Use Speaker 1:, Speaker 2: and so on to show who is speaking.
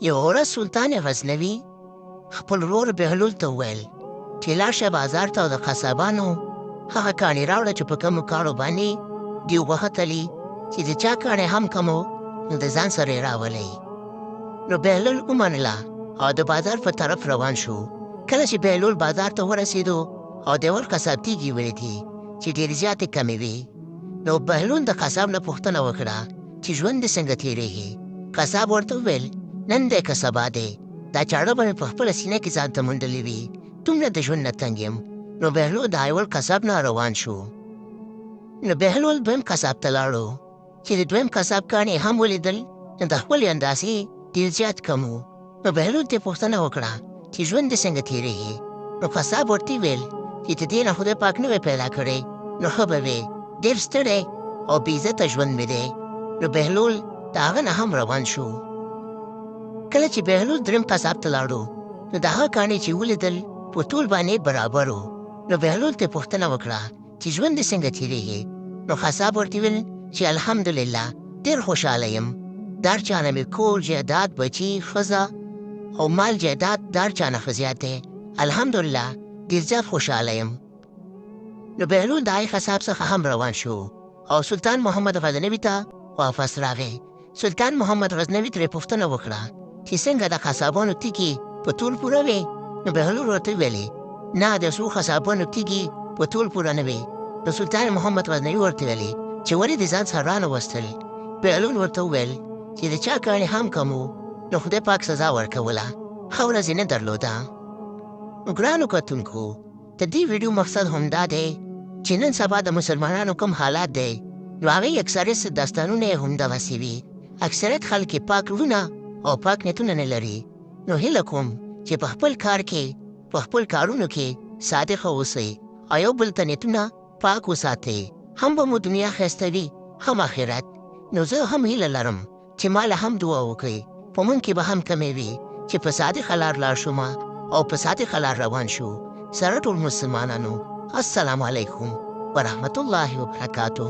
Speaker 1: یوه ورځ سلطان غزنوي خپل ورور بهلول ته وویل چې لاړ شه بازار ته او د قصابانو هغه کاڼي راوړه چې په کومو کاڼو باندې دوی غوښه تلي، چې د چا کاڼی هم کم و نو د ځان سره یې راولئ. نو بهلول ومنله او د بازار په طرف روان شو. کله چې بهلول بازار ته ورسېدو او د یوه قصاب تیږې ولیدې چې ډېرې زیاتې کمې وې، نو بهلول د قصاب نه پوښتنه وکړه چې ژوند دې څنګه تېرېږي؟ قصاب ورته وویل، نن دی که سبا دی، دا چاړه به مې په خپله سینه کې ځان ته موندلې وي، دومره د ژوند نه تنګ یم. نو بهلول د ایول قصاب نه روان شو. نو بهلول دویم قصاب ته لاړو، چې د دویم قصاب کاڼي هم ولیدل نو د خپلې اندازې ډېر زیات کم و. نو بهلول ترې پوښتنه وکړه چې ژوند دې څنګه تېرېږي؟ نو قصاب ورته وویل چې د دې نه خدای پاک نه وی پیدا کړی نو ښه به وی، ډېر ستړی او بې عزته ژوند مې دی. نو بهلول د هغه نه هم روان شو. کله چې بهلول دریم قصاب ته لاړو نو د هغه کاڼي چې ولیدل په طول باندې برابر و. نو بهلول ترې پوښتنه وکړه چې ژوند دې څنګه تېرېږي؟ نو قصاب ورته وویل چې الحمدلله ډېر خوشحاله یم، د هر چا نه مې کور، جایداد، بچي، ښځه او مال جایداد د هر چا نه ښه زیات دی، الحمدلله ډېر زیات خوشحاله یم. نو بهلول د هغې قصاب څخه هم روان شو او سلطان محمد غزنوي ته واپس راغی. سلطان محمد غزنوي ترې پوښتنه وکړه چې څنګه د قصابانو تیږې په تول پوره وې؟ نو بهلول ورته وویلې، نه، د څو قصابانو تیږې په تول پوره نه وې. نو سلطان محمد غزنوي ورته ویلې چې ولې دې ځان سره رانه وستل؟ بهلول ورته وویل چې د چا کاڼي هم کم وو نو خدای پاک سزا ورکوله، ښه ورځ یې نه درلوده. ګرانو کتونکو، د دې ویډیو مقصد هم دا دی چې نن سبا د مسلمانانو کوم حالات دی نو هغې اکثریت څه داستانونه یې هم دغسې وي. اکثریت خلک یې پاک زړونه او پاک نیتونه نه لري. نو هیله کوم چې په خپل کار کې، په خپل کارونو کې صادق اوسئ او یو بل ته نیتونه پاک وساتئ، هم به مو دنیا ښایسته وي هم آخرت. نو زه هم هیله لرم چې ماله هم دعا وکړئ، په مونږ کې به هم کمی وي چې په صادقه لار لاړ شو ما او په صادقه لار روان شو. سره ټول مسلمانانو، السلام علیکم ورحمت الله وبرکاته.